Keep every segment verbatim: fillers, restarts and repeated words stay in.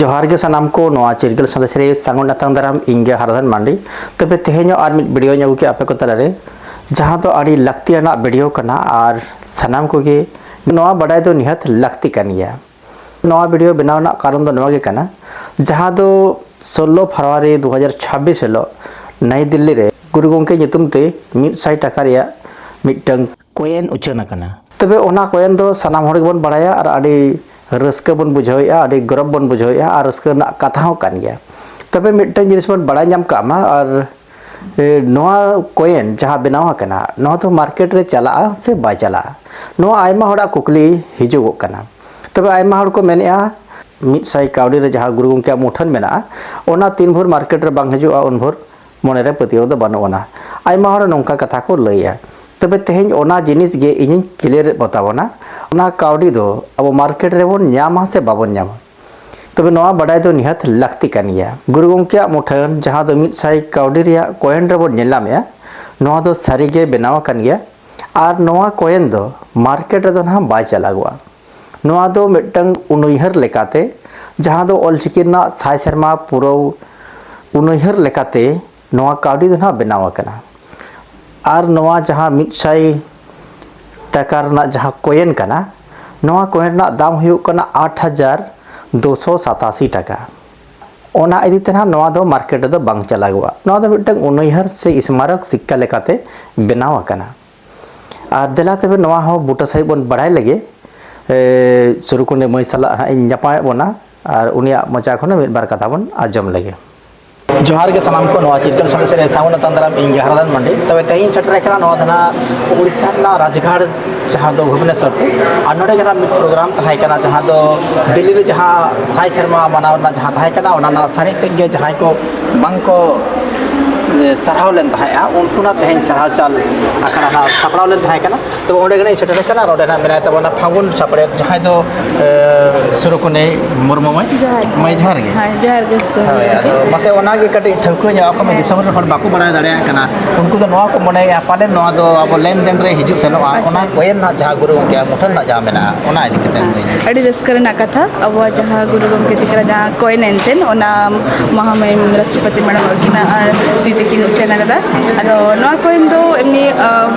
ᱡᱚᱦᱟᱨ ᱜᱮ ᱥᱟᱱᱟᱢ ᱠᱚ, ᱱᱚᱣᱟ ᱪᱤᱨᱜᱟᱹᱞ ᱥᱟᱸᱫᱮᱥ ᱨᱮ ᱥᱟᱹᱜᱩᱱ ᱟᱛᱟᱝ ᱫᱟᱨᱟᱢ᱾ ᱤᱧ ᱜᱮ ᱦᱟᱨᱟᱫᱷᱚᱱ ᱢᱟᱱᱰᱤ᱾ ᱛᱚᱵᱮ ᱛᱮᱦᱮᱧ ᱦᱚᱸ ᱟᱨ ᱢᱤᱫ ᱵᱷᱤᱰᱤᱭᱳᱧ ᱟᱹᱜᱩ ᱠᱮᱫᱟ ᱟᱯᱮ ᱠᱚ ᱛᱟᱞᱟᱨᱮ, ᱡᱟᱦᱟᱸ ᱫᱚ ᱟᱹᱰᱤ ᱞᱟᱹᱠᱛᱤᱭᱟᱱᱟᱜ ᱵᱷᱤᱰᱤᱭᱳ ᱠᱟᱱᱟ ᱟᱨ ᱥᱟᱱᱟᱢ ᱠᱚᱜᱮ ᱱᱚᱣᱟ ᱵᱟᱰᱟᱭ ᱫᱚ ᱱᱤᱦᱟᱹᱛ ᱞᱟᱹᱠᱛᱤ ᱠᱟᱱ ᱜᱮᱭᱟ᱾ ᱱᱚᱣᱟ ᱵᱷᱤᱰᱤᱭᱳ ᱵᱮᱱᱟᱣ ᱨᱮᱱᱟᱜ ᱠᱟᱨᱚᱱ ᱫᱚ ᱱᱚᱣᱟ ᱜᱮ ᱠᱟᱱᱟ, ᱡᱟᱦᱟᱸ ᱫᱚ ᱥᱳᱞᱞᱳ ᱯᱷᱮᱵᱽᱨᱩᱣᱟᱨᱤ ᱫᱩ ᱦᱟᱡᱟᱨ ᱪᱷᱟᱵᱵᱤᱥ ᱦᱤᱞᱳᱜ ᱱᱟᱭᱤ ᱫᱤᱞᱞᱤ ᱨᱮ ᱜᱩᱨᱩ ᱜᱚᱢᱠᱮ ᱧᱩᱛᱩᱢ ᱛᱮ ᱢᱤᱫ ᱥᱟᱭ ᱴᱟᱠᱟ ᱨᱮᱭᱟᱜ ᱢᱤᱫᱴᱟᱝ ᱠᱚᱭᱮᱱ ᱩᱪᱷᱟᱹᱱ ᱟᱠᱟᱱᱟ᱾ ᱛᱚᱵᱮ ᱚᱱᱟ ᱠᱚᱭᱮᱱ ᱫᱚ ᱥᱟᱱᱟᱢ ᱦᱚᱲ ᱜᱮᱵᱚᱱ ᱵᱟᱲᱟᱭᱟ ᱟᱨ ᱟᱹᱰᱤ ᱨᱟᱹᱥᱠᱟᱹ ᱵᱚᱱ ᱵᱩᱡᱷᱟᱹᱣᱮᱫᱼᱟ, ᱟᱹᱰᱤ ᱜᱚᱨᱚᱵᱽ ᱵᱚᱱ ᱵᱩᱡᱷᱟᱹᱣᱮᱫᱼᱟ ᱟᱨ ᱨᱟᱹᱥᱠᱟᱹ ᱨᱮᱱᱟᱜ ᱠᱟᱛᱷᱟ ᱦᱚᱸ ᱠᱟᱱ ᱜᱮᱭᱟ᱾ ᱛᱚᱵᱮ ᱢᱤᱫᱴᱟᱝ ᱡᱤᱱᱤᱥ ᱵᱚᱱ ᱵᱟᱲᱟᱭ ᱧᱟᱢ ᱠᱟᱜ ᱢᱟ, ᱟᱨ ᱮ, ᱱᱚᱣᱟ ᱠᱚᱭᱮᱱ ᱡᱟᱦᱟᱸ ᱵᱮᱱᱟᱣ ᱟᱠᱟᱱᱟ, ᱱᱚᱣᱟ ᱫᱚ ᱢᱟᱨᱠᱮᱴ ᱨᱮ ᱪᱟᱞᱟᱜᱼᱟ ᱥᱮ ᱵᱟᱭ ᱪᱟᱞᱟᱜᱼᱟ? ᱱᱚᱣᱟ ᱟᱭᱢᱟ ᱦᱚᱲᱟᱜ ᱠᱩᱠᱞᱤ ᱦᱤᱡᱩᱜᱚᱜ ᱠᱟᱱᱟ᱾ ᱛᱚᱵᱮ ᱟᱭᱢᱟ ᱦᱚᱲ ᱠᱚ ᱢᱮᱱᱮᱫᱼᱟ, ᱢᱤᱫ ᱥᱟᱭ ᱠᱟᱹᱣᱰᱤ ᱨᱮ ᱡᱟᱦᱟᱸ ᱜᱩᱨᱩ ᱜᱚᱢᱠᱮᱭᱟᱜ ᱢᱩᱴᱷᱟᱹᱱ ᱢᱮᱱᱟᱜᱼᱟ, ᱚᱱᱟ ᱛᱤᱱ ᱵᱷᱳᱨ ᱢᱟᱨᱠᱮᱴ ᱨᱮ ᱵᱟᱝ ᱦᱤᱡᱩᱜᱼᱟ, ᱩᱱ ᱵᱷᱳᱨ ᱢᱚᱱᱮᱨᱮ ᱯᱟᱹᱛᱭᱟᱹᱣ ᱫᱚ ᱵᱟᱹᱱᱩᱜ ᱟᱱᱟ᱾ ᱟᱭᱢᱟ ᱦᱚᱲ ᱱᱚᱝᱠᱟ ᱠᱟᱛᱷᱟ ᱠᱚ ᱞᱟᱹᱭᱟ᱾ ᱛᱚᱵᱮ ᱛᱮᱦᱮᱧ ᱚᱱᱟ ᱡᱤᱱᱤᱥ ᱜᱮ ᱤᱧᱤᱧ ᱠᱞᱤᱭᱟᱨ ᱮᱫ ᱵᱚᱱ ᱛᱟᱵᱚᱱᱟ, ᱚᱱᱟ ᱠᱟᱹᱣᱰᱤ ᱫᱚ ᱟᱵᱚ ᱢᱟᱨᱠᱮᱴ ᱨᱮᱵᱚᱱ ᱧᱟᱢᱟ ᱥᱮ ᱵᱟᱵᱚᱱ ᱧᱟᱢᱟ? ᱛᱚᱵᱮ ᱱᱚᱣᱟ ᱵᱟᱰᱟᱭ ᱫᱚ ᱱᱤᱦᱟᱹᱛ ᱞᱟᱹᱠᱛᱤ ᱠᱟᱱ ᱜᱮᱭᱟ᱾ ᱜᱩᱨᱩ ᱜᱚᱢᱠᱮᱭᱟᱜ ᱢᱩᱴᱷᱟᱹᱱ, ᱡᱟᱦᱟᱸ ᱫᱚ ᱢᱤᱫ ᱥᱟᱭ ᱠᱟᱹᱣᱰᱤ ᱨᱮᱭᱟᱜ ᱠᱚᱭᱮᱱ ᱨᱮᱵᱚᱱ ᱧᱮᱞ ᱧᱟᱢᱮᱜᱼᱟ, ᱱᱚᱣᱟ ᱫᱚ ᱥᱟᱹᱨᱤᱜᱮ ᱵᱮᱱᱟᱣ ᱟᱠᱟᱱ ᱜᱮᱭᱟ᱾ ᱟᱨ ᱱᱚᱣᱟ ᱠᱚᱭᱮᱱ ᱫᱚ ᱢᱟᱨᱠᱮᱴ ᱨᱮᱫᱚ ᱱᱟᱦᱟᱜ ᱵᱟᱭ ᱪᱟᱞᱟᱜᱚᱜᱼᱟ᱾ ᱱᱚᱣᱟ ᱫᱚ ᱢᱤᱫᱴᱟᱝ ᱩᱱᱩᱭᱦᱟᱹᱨ ᱞᱮᱠᱟᱛᱮ, ᱡᱟᱦᱟᱸ ᱫᱚ ᱚᱞᱪᱤᱠᱤ ᱨᱮᱱᱟᱜ ᱥᱟᱭ ᱥᱮᱨᱢᱟ ᱯᱩᱨᱟᱹᱣ ᱩᱱᱩᱭᱦᱟᱹᱨ ᱞᱮᱠᱟᱛᱮ ᱱᱚᱣᱟ ᱠᱟᱹᱣᱰᱤ ᱫᱚ ᱱᱟᱦᱟᱜ ᱵᱮᱱᱟᱣ ᱟᱠᱟᱱᱟ᱾ ᱟᱨ ᱱᱚᱣᱟ ᱡᱟᱦᱟᱸ ᱢᱤᱫ ᱥᱟᱭ ᱴᱟᱠᱟ ᱨᱮᱱᱟᱜ ᱡᱟᱦᱟᱸ ᱠᱚᱭᱮᱱ ᱠᱟᱱᱟ, ᱱᱚᱣᱟ ᱠᱚᱭᱮᱱ ᱨᱮᱱᱟᱜ ᱫᱟᱢ ᱦᱩᱭᱩᱜ ᱠᱟᱱᱟ ᱟᱴ ᱦᱟᱡᱟᱨ ᱫᱩᱥᱚ ᱥᱟᱛᱟᱥᱤ ᱴᱟᱠᱟ᱾ ᱚᱱᱟ ᱤᱫᱤ ᱛᱮ ᱱᱟᱦᱟᱜ ᱱᱚᱣᱟ ᱫᱚ ᱢᱟᱨᱠᱮᱴ ᱨᱮᱫᱚ ᱵᱟᱝ ᱪᱟᱞᱟᱜᱚᱜᱼᱟ᱾ ᱱᱚᱣᱟ ᱫᱚ ᱢᱤᱫᱴᱟᱝ ᱩᱱᱩᱭᱦᱟᱹᱨ ᱥᱮ ᱥᱢᱟᱨᱚᱠ ᱥᱤᱠᱠᱟ ᱞᱮᱠᱟᱛᱮ ᱵᱮᱱᱟᱣ ᱟᱠᱟᱱᱟ᱾ ᱟᱨ ᱫᱮᱞᱟ ᱛᱚᱵᱮ ᱱᱚᱣᱟ ᱦᱚᱸ ᱵᱩᱴᱟᱹ ᱥᱟᱺᱦᱤᱡ ᱵᱚᱱ ᱵᱟᱲᱟᱭ ᱞᱮᱜᱮ᱾ ᱮ, ᱥᱩᱨᱩᱠᱩᱱᱰᱤ ᱢᱟᱹᱭ ᱥᱟᱞᱟᱜ ᱦᱟᱸᱜ ᱤᱧ ᱧᱟᱯᱟᱢᱮᱫ ᱵᱚᱱᱟ ᱟᱨ ᱩᱱᱤᱭᱟᱜ ᱢᱚᱪᱟ ᱠᱷᱚᱱ ᱢᱤᱫ ᱵᱟᱨ ᱠᱟᱛᱷᱟ ᱵᱚᱱ ᱟᱸᱡᱚᱢ ᱞᱮᱜᱮ᱾ ᱡᱚᱦᱟᱨ ᱜᱮ ᱥᱟᱱᱟᱢ ᱠᱚ, ᱱᱚᱣᱟ ᱪᱤᱨᱜᱟᱹᱞ ᱥᱟᱸᱫᱮᱥ ᱨᱮ ᱥᱟᱹᱜᱩᱱ ᱟᱛᱟᱝ ᱫᱟᱨᱟᱢ, ᱤᱧ ᱜᱮ ᱦᱟᱨᱟᱫᱟᱱ ᱢᱟᱱᱰᱤ᱾ ᱛᱚᱵᱮ ᱛᱮᱦᱮᱧ ᱥᱮᱴᱮᱨ ᱟᱠᱟᱱᱟ ᱱᱚᱣᱟ ᱫᱚ ᱱᱟᱦᱟᱜ ᱩᱲᱤᱥᱥᱟ ᱨᱮᱱᱟᱜ ᱨᱟᱡᱽᱜᱟᱲ, ᱡᱟᱦᱟᱸ ᱫᱚ ᱵᱷᱩᱵᱽᱱᱮᱥᱚᱨ ᱛᱮ᱾ ᱟᱨ ᱱᱚᱰᱮ ᱜᱮ ᱱᱟᱦᱟᱜ ᱢᱤᱫ ᱯᱨᱳᱜᱨᱟᱢ ᱛᱟᱦᱮᱸ ᱠᱟᱱᱟ, ᱡᱟᱦᱟᱸ ᱫᱚ ᱫᱤᱞᱞᱤ ᱨᱮ ᱡᱟᱦᱟᱸ ᱥᱟᱭ ᱥᱮᱨᱢᱟ ᱢᱟᱱᱟᱣ ᱨᱮᱱᱟᱜ ᱡᱟᱦᱟᱸ ᱛᱟᱦᱮᱸ ᱠᱟᱱᱟ, ᱚᱱᱟ ᱨᱮᱱᱟᱜ ᱥᱟᱨᱮᱡ ᱛᱮᱫ ᱜᱮ ᱡᱟᱦᱟᱸᱭ ᱠᱚ ᱵᱟᱝ ᱠᱚ ᱥᱟᱨᱦᱟᱣ ᱞᱮᱱ ᱛᱟᱦᱮᱸᱫᱼᱟ, ᱩᱱᱠᱩ ᱱᱟᱜ ᱛᱮᱦᱮᱧ ᱥᱟᱨᱦᱟᱣ ᱪᱟᱞ ᱟᱠᱷᱲᱟ ᱱᱟᱜ ᱥᱟᱯᱲᱟᱣ ᱞᱮᱱ ᱛᱟᱦᱮᱸ ᱠᱟᱱᱟ᱾ ᱛᱚ ᱚᱸᱰᱮ ᱜᱮ ᱱᱟᱜ ᱤᱧ ᱥᱮᱴᱮᱨ ᱟᱠᱟᱱᱟ ᱟᱨ ᱚᱸᱰᱮ ᱱᱟᱜ ᱢᱮᱱᱟᱭ ᱛᱟᱵᱚᱱᱟ ᱯᱷᱟᱹᱜᱩᱱ ᱥᱟᱯᱲᱮᱛ, ᱡᱟᱦᱟᱸᱭ ᱫᱚ ᱥᱩᱨᱩᱠᱩᱱᱤ ᱢᱩᱨᱢᱩ ᱢᱟᱹᱭ᱾ ᱡᱚᱦᱟᱨ ᱜᱮ᱾ ᱢᱟᱹᱭ, ᱡᱚᱦᱟᱨ ᱜᱮ᱾ ᱦᱮᱸ, ᱡᱚᱦᱟᱨ ᱜᱮ᱾ ᱦᱳᱭ, ᱟᱫᱚ ᱢᱟᱥᱮ ᱚᱱᱟ ᱜᱮ ᱠᱟᱹᱴᱤᱡ ᱴᱷᱟᱹᱣᱠᱟᱹ ᱧᱚᱜ ᱟᱠᱚ ᱢᱮ, ᱫᱤᱥᱚᱢ ᱨᱮᱱ ᱦᱚᱲ ᱵᱟᱠᱚ ᱵᱟᱲᱟᱭ ᱫᱟᱲᱮᱭᱟᱜ ᱠᱟᱱᱟ, ᱩᱱᱠᱩ ᱫᱚ ᱱᱚᱣᱟ ᱠᱚ ᱢᱚᱱᱮᱭᱟ ᱯᱟᱞᱮᱱ ᱱᱚᱣᱟ ᱫᱚ ᱟᱵᱚ ᱞᱮᱱᱫᱮᱱ ᱨᱮ ᱦᱤᱡᱩᱜ ᱥᱮᱱᱚᱜᱼᱟ, ᱚᱱᱟ ᱠᱚᱭᱮᱱ ᱱᱟᱜ ᱡᱟᱦᱟᱸ ᱜᱩᱨᱩ ᱜᱚᱢᱠᱮᱭᱟᱜ ᱢᱩᱴᱷᱟᱹᱱ ᱱᱟᱜ ᱡᱟᱦᱟᱸ ᱢᱮᱱᱟᱜᱼᱟ, ᱚᱱᱟ ᱤᱫᱤ ᱠᱟᱛᱮ ᱮᱢ ᱞᱟᱹᱭ ᱧᱚᱜ᱾ ᱟᱹᱰᱤ ᱨᱟᱹᱥᱠᱟᱹ ᱨᱮᱱᱟᱜ ᱠᱟᱛᱷᱟ, ᱟᱵᱚᱣᱟᱜ ᱡᱟᱦᱟᱸ ᱜᱩᱨᱩ ᱜᱚᱢᱠᱮ ᱛᱤᱠᱤᱱᱟᱜ ᱡᱟᱦᱟᱸ ᱠᱚᱭᱮᱱ ᱮᱱᱛᱮᱫ, ᱚᱱᱟ ᱢᱟᱦᱟᱢᱟᱹᱭᱤᱢ ᱨᱟᱥᱴᱨᱚᱯᱚᱛᱤ ᱢᱮᱰᱟᱢ ᱟᱹᱠᱤᱱᱟᱜ ᱟᱨ ᱫᱤᱫᱤ ᱛᱟᱹᱠᱤᱱ ᱩᱪᱷᱟᱹᱱ ᱟᱠᱟᱫᱟ᱾ ᱟᱫᱚ ᱱᱚᱣᱟ ᱠᱚᱭᱮᱱ ᱫᱚ ᱮᱢᱱᱤ, ᱟ,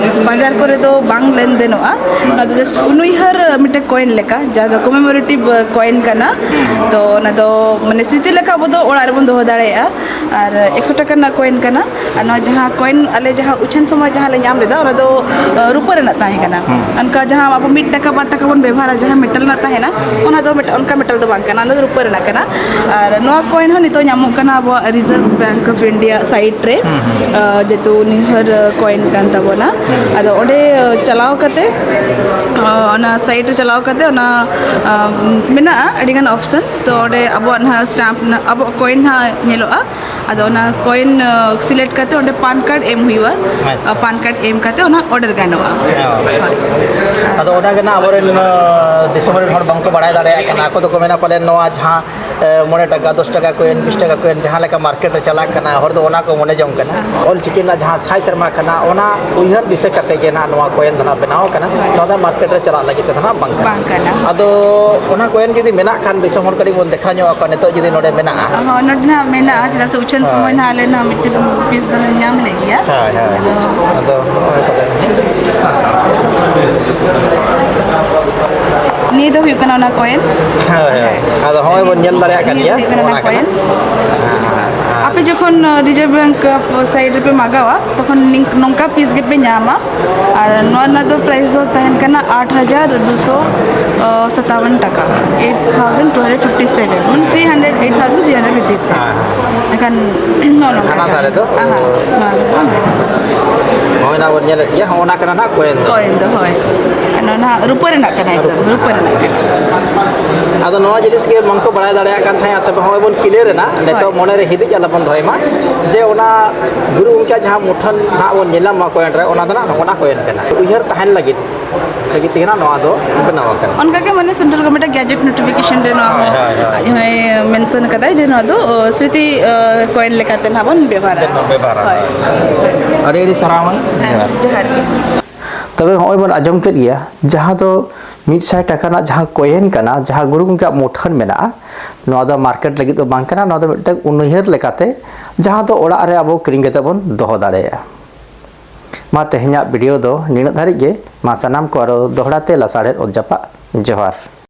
ᱵᱟᱡᱟᱨ ᱠᱚᱨᱮ ᱫᱚ ᱵᱟᱝ ᱞᱮᱱᱫᱮᱱᱚᱜᱼᱟ᱾ ᱱᱚᱣᱟ ᱫᱚ just ᱩᱱᱩᱭᱦᱟᱹᱨ ᱢᱤᱫᱴᱮᱱ ᱠᱚᱭᱮᱱ ᱞᱮᱠᱟ, ᱡᱟᱦᱟᱸ ᱫᱚ ᱠᱚᱢᱮᱢᱳᱨᱮᱴᱤᱵᱷ ᱠᱚᱭᱮᱱ ᱠᱟᱱᱟ᱾ ᱛᱚ ᱚᱱᱟ ᱫᱚ ᱢᱟᱱᱮ ᱥᱨᱤᱛᱤ ᱞᱮᱠᱟ ᱟᱵᱚ ᱫᱚ ᱚᱲᱟᱜ ᱨᱮᱵᱚᱱ ᱫᱚᱦᱚ ᱫᱟᱲᱮᱭᱟᱜᱼᱟ᱾ ᱟᱨ ᱮᱠᱥᱚ ᱴᱟᱠᱟ ᱨᱮᱱᱟᱜ ᱠᱚᱭᱮᱱ ᱠᱟᱱᱟ᱾ ᱟᱨ ᱱᱚᱣᱟ ᱡᱟᱦᱟᱸ ᱠᱚᱭᱮᱱ ᱟᱞᱮ ᱡᱟᱦᱟᱸ ᱩᱪᱷᱟᱹᱱ ᱥᱚᱢᱚᱭ ᱡᱟᱦᱟᱸ ᱞᱮ ᱧᱟᱢ ᱞᱮᱫᱟ, ᱚᱱᱟ ᱫᱚ, ᱟ, ᱨᱩᱯᱟᱹ ᱨᱮᱱᱟᱜ ᱛᱟᱦᱮᱸ ᱠᱟᱱᱟ᱾ ᱦᱩᱸ᱾ ᱚᱱᱠᱟ ᱡᱟᱦᱟᱸ ᱟᱵᱚ ᱢᱤᱫ ᱴᱟᱠᱟ ᱵᱟᱨ ᱴᱟᱠᱟ ᱵᱚᱱ ᱵᱮᱵᱚᱦᱟᱨᱟ, ᱡᱟᱦᱟᱸ ᱢᱮᱴᱟᱞ ᱨᱮᱱᱟᱜ ᱛᱟᱦᱮᱱᱟ, ᱚᱱᱟ ᱫᱚ ᱢᱤᱫ-, ᱚᱱᱠᱟ ᱢᱮᱴᱟᱞ ᱫᱚ ᱵᱟᱝ ᱠᱟᱱᱟ, ᱚᱱᱟ ᱫᱚ ᱨᱩᱯᱟᱹ ᱨᱮᱱᱟᱜ ᱠᱟᱱᱟ᱾ ᱟᱨ ᱱᱚᱣᱟ ᱠᱚᱭᱮᱱ ᱦᱚᱸ ᱱᱤᱛᱚᱜ ᱧᱟᱢᱚᱜ ᱠᱟᱱᱟ ᱟᱵᱚᱣᱟᱜ Reserve Bank of India site ᱨᱮ, ᱦᱩᱸ, ᱦᱩᱸ᱾ ᱟ, ᱡᱮᱦᱮᱛᱩ ᱱᱤᱦᱟᱹᱨ ᱠᱚᱭᱮᱱ ᱠᱟᱱ ᱛᱟᱵᱚᱱᱟ᱾ ᱦᱩᱸ᱾ ᱟᱫᱚ ᱚᱸᱰᱮ ᱪᱟᱞᱟᱣ ᱠᱟᱛᱮ, ᱟ, ᱚᱱᱟ ᱥᱟᱭᱤᱴ ᱨᱮ ᱪᱟᱞᱟᱣ ᱠᱟᱛᱮ ᱚᱱᱟ, ᱟ, ᱢᱮᱱᱟᱜᱼᱟ ᱟᱹᱰᱤᱜᱟᱱ ᱚᱯᱥᱮᱱ᱾ ᱛᱚ ᱚᱸᱰᱮ ᱟᱵᱚᱣᱟᱜ ᱱᱟᱦᱟᱜ ᱥᱴᱟᱢᱯ ᱱᱟ-, ᱟᱵᱚᱣᱟᱜ ᱠᱚᱭᱮᱱ ᱱᱟᱦᱟᱜ ᱧᱮᱞᱚᱜᱼᱟ᱾ ᱟᱫᱚ ᱚᱱᱟ ᱠᱚᱭᱮᱱ, ᱟ, ᱥᱤᱞᱮᱠᱴ ᱠᱟᱛᱮ ᱚᱸᱰᱮ ᱯᱟᱱ ᱠᱟᱨᱰ ᱮᱢ ᱦᱩᱭᱩᱜᱼᱟ᱾ ᱟᱪᱪᱷᱟ᱾ ᱟ, ᱯᱟᱱ ᱠᱟᱨᱰ ᱮᱢ ᱠᱟᱛᱮ ᱚᱱᱟ ᱚᱰᱟᱨ ᱜᱟᱱᱚᱜᱼᱟ᱾ ᱦᱮᱸ᱾ ᱦᱳᱭ᱾ ᱟᱫᱚ ᱚᱱᱟ ᱜᱮ ᱱᱟᱜ ᱟᱵᱚᱨᱮᱱ, ᱟ, ᱫᱤᱥᱚᱢ ᱨᱮᱱ ᱦᱚᱲ ᱵᱟᱝᱠᱚ ᱵᱟᱲᱟᱭ ᱫᱟᱲᱮᱭᱟᱜ ᱠᱟᱱᱟ᱾ ᱟᱠᱚ ᱫᱚᱠᱚ ᱢᱮᱱᱟ ᱯᱟᱞᱮᱱ ᱱᱚᱣᱟ ᱡᱟᱦᱟᱸ, ᱮ, ᱢᱚᱬᱮ ᱴᱟᱠᱟ, ᱫᱚᱥ ᱴᱟᱠᱟ ᱠᱚᱭᱮᱱ, ᱵᱤᱥ ᱴᱟᱠᱟ ᱠᱚᱭᱮᱱ ᱡᱟᱦᱟᱸ ᱞᱮᱠᱟ ᱢᱟᱨᱠᱮᱴ ᱨᱮ ᱪᱟᱞᱟᱜ ᱠᱟᱱᱟ, ᱦᱚᱲ ᱫᱚ ᱚᱱᱟ ᱠᱚ ᱢᱚᱱᱮ ᱡᱚᱝ ᱠᱟᱱᱟ᱾ ᱚᱞ ᱪᱤᱠᱤ ᱨᱮᱱᱟᱜ ᱡᱟᱦᱟᱸ ᱥᱟᱭ ᱥᱮᱨᱢᱟ ᱠᱟᱱᱟ, ᱚᱱᱟ ᱩᱭᱦᱟᱹᱨ ᱫᱤᱥᱟᱹ ᱠᱟᱛᱮ ᱜᱮ ᱱᱟᱜ ᱱᱚᱣᱟ ᱠᱚᱭᱮᱱ ᱫᱚ ᱱᱟᱜ ᱵᱮᱱᱟᱣ ᱠᱟᱱᱟ᱾ ᱱᱚᱣᱟ ᱫᱚ ᱢᱟᱨᱠᱮᱴ ᱨᱮ ᱪᱟᱞᱟᱜ ᱞᱟᱹᱜᱤᱫ ᱛᱮᱫᱚ ᱱᱟᱜ ᱵᱟᱝ ᱠᱟᱱᱟ᱾ ᱵᱟᱝ ᱠᱟᱱᱟ᱾ ᱟᱫᱚ ᱚᱱᱟ ᱠᱚᱭᱮᱱ ᱡᱩᱫᱤ ᱢᱮᱱᱟᱜ ᱠᱷᱟᱱ, ᱫᱤᱥᱚᱢ ᱦᱚᱲ ᱠᱟᱹᱴᱤᱡ ᱵᱚᱱ ᱫᱮᱠᱷᱟᱣ ᱧᱚᱜ ᱟᱠᱚᱣᱟ ᱱᱤᱛᱚᱜ ᱡᱩᱫᱤ ᱱᱚᱰᱮ ᱢᱮᱱᱟᱜᱼᱟ᱾ ᱦᱚᱸ, ᱱᱚᱰᱮ ᱱᱟᱜ ᱢᱮᱱᱟᱜᱼᱟ, ᱪᱮᱫᱟᱜ ᱥᱮ ᱩᱪᱷᱟᱹᱱ ᱦᱳᱭ᱾ ᱥᱚᱢᱚᱭ ᱱᱟᱜ ᱟᱞᱮ ᱱᱟᱜ ᱢᱤᱫᱴᱮᱱ ᱯᱤᱥ ᱫᱚᱞᱮ ᱧᱟᱢ ᱞᱮᱫ ᱜᱮᱭᱟ᱾ ᱦᱳᱭ, ᱦᱳᱭ᱾ ᱟᱫᱚ ᱟᱫᱚ ᱱᱚᱜᱼᱚᱭ ᱛᱚᱵᱮ᱾ ᱱᱤᱭᱟᱹ ᱫᱚ ᱦᱩᱭᱩᱜ ᱠᱟᱱᱟ ᱚᱱᱟ ᱠᱚᱭᱮᱱ᱾ ᱦᱳᱭ, ᱦᱳᱭ᱾ ᱟᱫᱚ ᱦᱚᱸᱜᱼᱚᱭ ᱵᱚᱱ ᱧᱮᱞ ᱫᱟᱲᱮᱭᱟᱜ ᱠᱟᱱ ᱱᱤᱭᱟᱹ ᱜᱮᱭᱟ, ᱫᱚ ᱦᱩᱭᱩᱜ ᱠᱟᱱᱟ ᱚᱱᱟ ᱚᱱᱟ ᱠᱟᱱᱟ᱾ ᱠᱚᱭᱮᱱ᱾ ᱦᱮᱸ, ᱦᱮᱸ, ᱦᱮᱸ᱾ ᱟᱯᱮ ᱡᱚᱠᱷᱚᱱ, ᱟ, ᱨᱤᱡᱟᱨᱵᱷ ᱵᱮᱝᱠ ᱥᱟᱭᱤᱰ ᱨᱮᱯᱮ ᱢᱟᱜᱟᱣᱟ, ᱛᱚᱠᱷᱚᱱ ᱱᱤᱝ-, ᱱᱚᱝᱠᱟ ᱯᱤᱥ ᱜᱮᱯᱮ ᱧᱟᱢᱟ᱾ ᱟᱨ ᱱᱚᱣᱟ ᱨᱮᱱᱟᱜ ᱫᱚ ᱯᱨᱟᱭᱤᱥ ᱫᱚ ᱛᱟᱦᱮᱱ ᱠᱟᱱᱟ ᱟᱴ ᱦᱟᱡᱟᱨ ᱫᱩᱥᱚ ᱥᱟᱛᱟᱣᱟᱱ ᱴᱟᱠᱟ, eight thousand two hundred fifty seven, ᱢᱟᱱᱮ three hundred, eight thousand three hundred ᱵᱷᱤᱛᱤᱨ ᱛᱮ᱾ ᱦᱮᱸ, ᱦᱮᱸ᱾ ᱮᱱᱠᱷᱟᱱ ᱱᱚᱜᱼᱚ ᱱᱚᱝᱠᱟ ᱦᱟᱱᱟ ᱠᱟᱱᱟ᱾ ᱫᱷᱟᱨᱮ ᱫᱚ? ᱟᱦᱟ, ᱱᱚᱣᱟ ᱫᱚ ᱵᱟᱝ᱾ ᱦᱳᱭ, ᱚᱱᱟ ᱵᱚᱱ ᱧᱮᱞᱮᱫ ᱜᱮᱭᱟ, ᱦᱚᱸ, ᱚᱱᱟ ᱠᱟᱱᱟ ᱱᱟᱜ ᱠᱚᱭᱮᱱ ᱫᱚ᱾ ᱠᱚᱭᱮᱱ ᱫᱚ, ᱦᱳᱭ᱾ ᱟᱨ ᱱᱚᱣᱟ ᱱᱟᱦᱟᱜ ᱨᱩᱯᱟᱹ ᱨᱮᱱᱟᱜ ᱠᱟᱱᱟ, ᱮᱠᱫᱚᱢ ᱨᱩᱯᱟᱹ ᱨᱮᱱᱟᱜ ᱠᱟᱱᱟ᱾ ᱟᱫᱚ ᱱᱚᱣᱟ ᱡᱤᱱᱤᱥ ᱜᱮ ᱵᱟᱝᱠᱚ ᱵᱟᱲᱟᱭ ᱫᱟᱲᱮᱭᱟᱜ ᱠᱟᱱ ᱛᱟᱦᱮᱸᱫ, ᱛᱚᱵᱮ ᱦᱚᱸᱜᱼᱚᱭ ᱵᱚᱱ ᱠᱞᱤᱭᱟᱨ ᱮᱱᱟ, ᱱᱤᱛᱚᱜ ᱦᱳᱭ᱾ ᱢᱚᱱᱮ ᱨᱮ ᱦᱤᱫᱤᱡ ᱟᱞᱚ ᱵᱚᱱ ᱫᱚᱦᱚᱭ ᱢᱟ, ᱡᱮ ᱚᱱᱟ ᱜᱩᱨᱩ ᱜᱚᱢᱠᱮᱭᱟᱜ ᱡᱟᱦᱟᱸ ᱢᱩᱴᱷᱟᱹᱱ ᱱᱟᱦᱟᱜ ᱵᱚᱱ ᱧᱮᱞ ᱧᱟᱢᱟ ᱠᱚᱭᱮᱱ ᱨᱮ, ᱚᱱᱟ ᱫᱚ ᱱᱟᱦᱟᱜ ᱱᱚᱜᱼᱚ ᱱᱟ ᱠᱚᱭᱮᱱ ᱠᱟᱱᱟ, ᱩᱭᱦᱟᱹᱨ ᱛᱟᱦᱮᱱ ᱞᱟᱹᱜᱤᱫ, ᱞᱟᱹᱜᱤᱫ ᱛᱮᱜᱮ ᱱᱟᱦᱟᱜ ᱱᱚᱣᱟ ᱫᱚ ᱵᱮᱱᱟᱣ ᱟᱠᱟᱱᱟ᱾ ᱚᱱᱠᱟ ᱜᱮ ᱢᱟᱱᱮ central government ᱟᱜ gazette notification ᱨᱮ ᱱᱚᱣᱟ ᱦᱳᱭ, ᱦᱚᱸ ᱦᱳᱭ, ᱦᱳᱭ᱾ ᱟᱡ ᱦᱚᱸᱭ mention ᱠᱟᱫᱟᱭ ᱡᱮ ᱱᱚᱣᱟ ᱫᱚ, ᱚ, ᱥᱨᱤᱛᱤ, ᱚ, ᱠᱚᱭᱮᱱ ᱞᱮᱠᱟᱛᱮ ᱱᱟᱦᱟᱜ ᱵᱚᱱ ᱵᱮᱵᱷᱟᱨᱟ᱾ ᱵᱮᱵᱷᱟᱨᱟ, ᱦᱳᱭ᱾ ᱦᱳᱭ᱾ ᱟᱹᱰᱤ ᱟᱹᱰᱤ ᱥᱟᱨᱦᱟᱣ ᱢᱟᱹᱭ᱾ ᱦᱮᱸ, ᱡᱚᱦᱟᱨ᱾ ᱡᱚᱦᱟᱨ ᱜᱮ᱾ ᱛᱚᱵᱮ ᱦᱚᱸᱜᱼᱚᱭ ᱵᱚᱱ ᱟᱸᱡᱚᱢ ᱠᱮᱫ ᱜᱮᱭᱟ, ᱡᱟᱦᱟᱸ ᱫᱚ ᱢᱤᱫ ᱥᱟᱭ ᱴᱟᱠᱟ ᱨᱮᱱᱟᱜ ᱡᱟᱦᱟᱸ ᱠᱚᱭᱮᱱ ᱠᱟᱱᱟ, ᱡᱟᱦᱟᱸ ᱜᱩᱨᱩ ᱜᱚᱢᱠᱮᱭᱟᱜ ᱢᱩᱴᱷᱟᱹᱱ ᱢᱮᱱᱟᱜᱼᱟ, ᱱᱚᱣᱟ ᱫᱚ market ᱞᱟᱹᱜᱤᱫ ᱫᱚ ᱵᱟᱝ ᱠᱟᱱᱟ, ᱱᱚᱣᱟ ᱫᱚ ᱢᱤᱫᱴᱟᱝ ᱩᱱᱩᱭᱦᱟᱹᱨ ᱞᱮᱠᱟᱛᱮ, ᱡᱟᱦᱟᱸ ᱫᱚ ᱚᱲᱟᱜ ᱨᱮ ᱟᱵᱚ ᱠᱤᱨᱤᱧ ᱠᱟᱛᱮ ᱵᱚᱱ ᱫᱚᱦᱚ ᱫᱟᱲᱮᱭᱟᱜᱼᱟ᱾ ᱢᱟ ᱛᱮᱦᱮᱧᱟᱜ video ᱫᱚ ᱱᱤᱱᱟᱹᱜ ᱫᱷᱟᱹᱨᱤᱡ ᱜᱮ᱾ ᱢᱟ ᱥᱟᱱᱟᱢ ᱠᱚ ᱟᱨᱚ ᱫᱚᱦᱲᱟ ᱛᱮ ᱞᱟᱥᱟᱲᱦᱮᱫ ᱚᱛ ᱡᱟᱯᱟᱜ ᱡᱚᱦᱟᱨ᱾